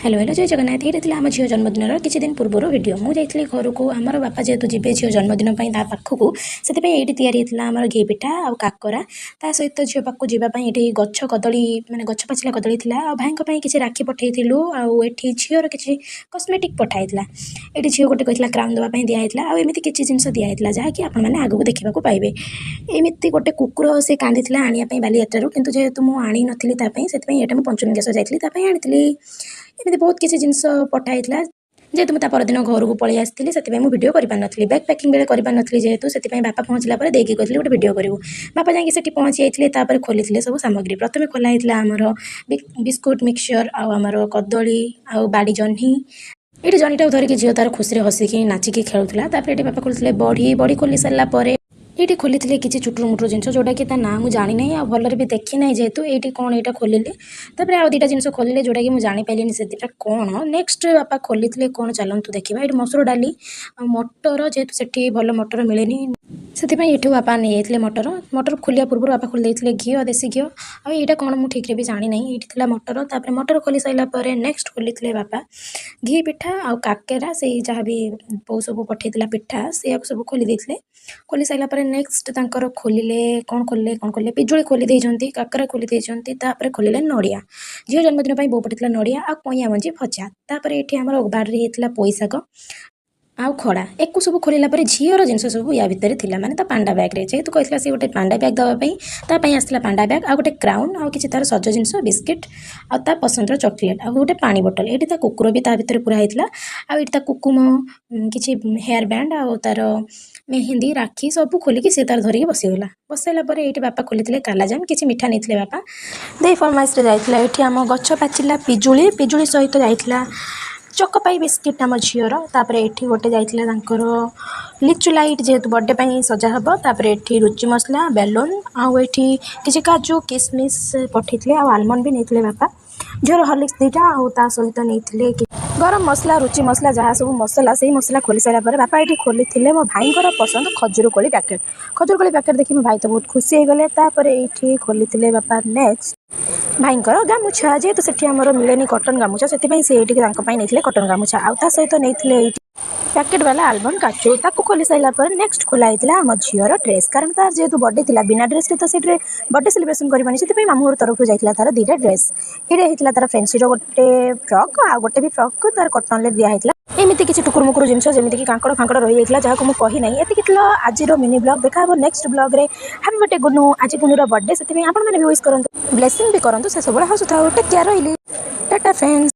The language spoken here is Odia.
ହ୍ୟାଲୋ ହ୍ୟାଲୋ, ଜୟ ଜଗନ୍ନାଥ। ଏଇଟା ଥିଲା ଆମ ଝିଅ ଜନ୍ମଦିନର କିଛି ଦିନ ପୂର୍ବରୁ ଭିଡ଼ିଓ। ମୁଁ ଯାଇଥିଲି ଘରକୁ। ଆମର ବାପା ଯେହେତୁ ଯିବେ ଝିଅ ଜନ୍ମଦିନ ପାଇଁ ତା ପାଖକୁ, ସେଥିପାଇଁ ଏଇଠି ତିଆରି ହେଇଥିଲା ଆମର ଘି ପିଠା ଆଉ କାକରା। ତା ସହିତ ଝିଅ ପାଖକୁ ଯିବା ପାଇଁ ଏଠି ଗଛ କଦଳୀ, ମାନେ ଗଛ ପାଚିଲା କଦଳୀ ଥିଲା। ଆଉ ଭାଇଙ୍କ ପାଇଁ କିଛି ରାକ୍ଷୀ ପଠେଇଥିଲୁ। ଆଉ ଏଠି ଝିଅର କିଛି କସ୍ମେଟିକ୍ ପଠା ହେଇଥିଲା। ଏଠି ଝିଅ ଗୋଟେ କହିଥିଲା କ୍ରାଉନ୍ ଦେବା ପାଇଁ, ଦିଆହେଇଥିଲା। ଆଉ ଏମିତି କିଛି ଜିନିଷ ଦିଆହେଇଥିଲା, ଯାହାକି ଆପଣମାନେ ଆଗକୁ ଦେଖିବାକୁ ପାଇବେ। ଏମିତି ଗୋଟେ କୁକୁର ସେ କାନ୍ଦିଥିଲା ଆଣିବା ପାଇଁ ବାଲିଯାତ୍ରାରୁ, କିନ୍ତୁ ଯେହେତୁ ମୁଁ ଆଣିନଥିଲି ତା ପାଇଁ, ସେଥିପାଇଁ ଏଇଟା ମୁଁ ପଞ୍ଚଲିଙ୍ଗେଶ୍ୱର ଯାଇଥିଲି, ତା ପାଇଁ ଆଣିଥିଲି। ଏମିତି ବହୁତ କିଛି ଜିନିଷ ପଠା ହେଇଥିଲା। ଯେହେତୁ ମୁଁ ତା ପରଦିନ ଘରକୁ ପଳେଇ ଆସିଥିଲି, ସେଥିପାଇଁ ମୁଁ ଭିଡ଼ିଓ କରିପାରିନଥିଲି। ବ୍ୟାଗ୍ ପ୍ୟାକିଂ ବେଳେ କରିପାରିନଥିଲି ଯେହେତୁ, ସେଥିପାଇଁ ବାପା ପହଞ୍ଚିଲା ପରେ ଦେଇକି କହିଥିଲି ଗୋଟେ ଭିଡ଼ିଓ କରିବୁ। ବାପା ଯାଇକି ସେଠି ପହଞ୍ଚି ଯାଇଥିଲେ। ତାପରେ ଖୋଲିଥିଲେ ସବୁ ସାମଗ୍ରୀ। ପ୍ରଥମେ ଖୋଲା ହେଇଥିଲା ଆମର ବିସ୍କୁଟ୍, ମିକ୍ସଚର୍ ଆଉ ଆମର କଦଳୀ ଆଉ ବାଡ଼ି ଜହ୍ନି। ଏଇଠି ଜହ୍ନିଟାକୁ ଧରିକି ଝିଅ ତାର ଖୁସିରେ ହସିକି ନାଚିକି ଖେଳୁଥିଲା। ତାପରେ ଏଠି ବାପା ଖୋଲିଥିଲେ ବଢ଼ି। ବଢ଼ି ଖୋଲି ସାରିଲା ପରେ ଏଇଠି ଖୋଲିଥିଲେ କିଛି ଚୁଟୁରୁ ମୁଟୁରୁ ଜିନିଷ, ଯେଉଁଟାକି ତା ନାଁ ମୁଁ ଜାଣିନାହିଁ ଆଉ ଭଲରେ ବି ଦେଖିନାହିଁ ଯେହେତୁ। ଏଇଠି କ'ଣ ଏଇଟା ଖୋଲିଲେ। ତାପରେ ଆଉ ଦୁଇଟା ଜିନିଷ ଖୋଲିଲେ, ଯେଉଁଟାକି ମୁଁ ଜାଣିପାରିଲିନି ସେ ଦୁଇଟା କ'ଣ। ନେକ୍ସଟ ବାପା ଖୋଲିଥିଲେ କ'ଣ, ଚାଲନ୍ତୁ ଦେଖିବା। ଏଇଠି ମସୁର ଡାଲି ଆଉ ମଟର। ଯେହେତୁ ସେଠି ଭଲ ମଟର ମିଳେନି, ସେଥିପାଇଁ ଏଠୁ ବାପା ନେଇଯାଇଥିଲେ ମଟର। ମଟର ଖୋଲିବା ପୂର୍ବରୁ ବାପା ଖୋଲି ଦେଇଥିଲେ ଘିଅ, ଦେଶୀ ଘିଅ। ଆଉ ଏଇଟା କ'ଣ ମୁଁ ଠିକ୍ରେ ବି ଜାଣିନାହିଁ। ଏଇଠି ଥିଲା ମଟର। ତାପରେ ମଟର ଖୋଲି ସାରିଲା ପରେ ନେକ୍ସଟ ଖୋଲିଥିଲେ ବାପା ଘି ପିଠା ଆଉ କାକେରା। ସେଇ ଯାହା ବି ବୋଉ ସବୁ ପଠେଇଥିଲା ପିଠା, ସେଇଆକୁ ସବୁ ଖୋଲି ଦେଇଥିଲେ। ଖୋଲି ସାରିଲା ପରେ ନେକ୍ସଟ ତାଙ୍କର ଖୋଲିଲେ କ'ଣ? ଖୋଲିଲେ କ'ଣ? ଖୋଲିଲେ ପିଜୁଳି ଖୋଲି ଦେଇଛନ୍ତି, କାକରା ଖୋଲି ଦେଇଛନ୍ତି। ତାପରେ ଖୋଲିଲେ ନଡ଼ିଆ। ଝିଅ ଜନ୍ମଦିନ ପାଇଁ ବୋଉ ପଠେଇଥିଲା ନଡ଼ିଆ ଆଉ କଇଁଆ ମଞ୍ଜି ଭଜା। ତାପରେ ଏଠି ଆମର ବାଡ଼ିରେ ହେଇଥିଲା ପୋଇ ଶାଗ ଆଉ ଖଡ଼ା। ଏକୁ ସବୁ ଖୋଲିଲା ପରେ ଝିଅର ଜିନିଷ ସବୁ ୟା ଭିତରେ ଥିଲା, ମାନେ ତା ପାଣ୍ଡା ବ୍ୟାଗ୍ରେ। ଯେହେତୁ କହିଥିଲା ସେ ଗୋଟେ ପାଣ୍ଡା ବ୍ୟାଗ୍ ଦେବା ପାଇଁ, ତା ପାଇଁ ଆସିଥିଲା ପାଣ୍ଡା ବ୍ୟାଗ୍ ଆଉ ଗୋଟେ କ୍ରାଉନ୍ ଆଉ କିଛି ତାର ସଜ ଜିନିଷ, ବିସ୍କିଟ୍ ଆଉ ତା ପସନ୍ଦର ଚକୋଲେଟ୍ ଆଉ ଗୋଟେ ପାଣି ବୋଟଲ। ଏଇଠି ତା କୁକୁର ବି ତା ଭିତରେ ପୁରା ହେଇଥିଲା। ଆଉ ଏଇଠି ତା କୁକୁମ, କିଛି ହେୟାର ବ୍ୟାଣ୍ଡ ଆଉ ତାର ମେହେନ୍ଦି, ରାକ୍ଷୀ ସବୁ ଖୋଲିକି ସେ ତାର ଧରିକି ବସିଗଲା। ବସାଇଲା ପରେ ଏଇଠି ବାପା ଖୋଲିଥିଲେ କାଲାଜାମ, କିଛି ମିଠା ନେଇଥିଲେ ବାପା। ଦେଇ ଫରମାଇଶରେ ଯାଇଥିଲା ଏଠି ଆମ ଗଛ ପାଚିଲା ପିଜୁଳି। ପିଜୁଳି ସହିତ ଯାଇଥିଲା ଚକୋପାଇ ବିସ୍କିଟ୍ ଆମ ଝିଅର। ତାପରେ ଏଠି ଗୋଟେ ଯାଇଥିଲା ତାଙ୍କର ଲିଚୁ ଲାଇଟ୍, ଯେହେତୁ ବର୍ଥଡେ ପାଇଁ ସଜା ହେବ। ତାପରେ ଏଠି ରୁଚି ମସଲା, ବେଲୁନ୍ ଆଉ ଏଠି କିଛି କାଜୁ କିସମିସ୍ ପଠେଇଥିଲେ। ଆଉ ଆଲମଣ୍ଡ ବି ନେଇଥିଲେ ବାପା। ଝିଅର ହର୍ଲିକ୍ସ ଦୁଇଟା ଆଉ ତା ସହିତ ନେଇଥିଲେ ଗରମ ମସଲା, ରୁଚି ମସଲା, ଯାହା ସବୁ ମସଲା। ସେଇ ମସଲା ଖୋଲି ସାରିଲା ପରେ ବାପା ଏଠି ଖୋଲିଥିଲେ ମୋ ଭାଇଙ୍କର ପସନ୍ଦ ଖଜୁର କୋଳି ପ୍ୟାକେଟ୍। ଖଜୁର କୋଳି ପ୍ୟାକେଟ୍ ଦେଖି ମୋ ଭାଇ ତ ବହୁତ ଖୁସି ହେଇଗଲେ। ତାପରେ ଏଇଠି ଖୋଲିଥିଲେ ବାପା ନେକ୍ସଟ ଭାଇଙ୍କର ଗାମୁଛା। ଯେହେତୁ ସେଠି ଆମର ମିଳେନି କଟନ୍ ଗାମୁଛା, ସେଥିପାଇଁ ସେ ଏଇଠିକି ତାଙ୍କ ପାଇଁ ନେଇଥିଲେ କଟନ୍ ଗାମୁଛା। ଆଉ ତା ସହିତ ନେଇଥିଲେ ଏଇଠି ପ୍ୟାକେଟ୍ ବାଲା ଆଲମଣ୍ଡ, କାଜୁ। ତାକୁ ଖୋଲି ସାରିଲା ପରେ ନେକ୍ସଟ ଖୋଲା ହେଇଥିଲା ଆମ ଝିଅର ଡ୍ରେସ୍। କାରଣ ତାର ଯେହେତୁ ବର୍ଥଡେ ଥିଲା, ବିନା ଡ୍ରେସ୍ରେ ତ ସେଠି ବର୍ଥଡେ ସେଲିବ୍ରେସନ୍ କରିବନି। ସେଥିପାଇଁ ମାମୁଁ ଘର ତରଫରୁ ଯାଇଥିଲା ତାର ଦୁଇଟା ଡ୍ରେସ୍। ଏଇଟା ହେଇଥିଲା ତାର ଫେନ୍ସିର ଗୋଟେ ଫ୍ରକ୍ ଆଉ ଗୋଟେ ବି ଫ୍ରକ୍ ତାର କଟନ୍ରେ ଦିଆହେଇଥିଲା। ଏମିତି କିଛି ଟୁକୁର ମୁକୁରୁ ଜିନିଷ, ଯେମିତିକି କାଙ୍କଡ଼ ଫାଙ୍କଡ଼ ରହିଯାଇଥିଲା, ଯାହାକୁ ମୁଁ କହିନାହିଁ। ଏତିକି ଥିଲା ଆଜିର ମିନି ବ୍ଲଗ୍। ଦେଖା ହେବ ନେକ୍ସଟ ବ୍ଲଗ୍ରେ। Happy birthday Gunu. ଆଜି ଗୁନୁର ବର୍ଥଡେ, ସେଥିପାଇଁ ଆପଣମାନେ ବି ୱିଶ୍ କରନ୍ତୁ, ବ୍ଲେସିଂ ବି କରନ୍ତୁ, ସେ ସବୁବେଳେ ହସୁଥାଉ। ଟେକ୍ କେୟାର, ରହିଲି। ଟାଟା ଫ୍ରେଣ୍ଡସ୍।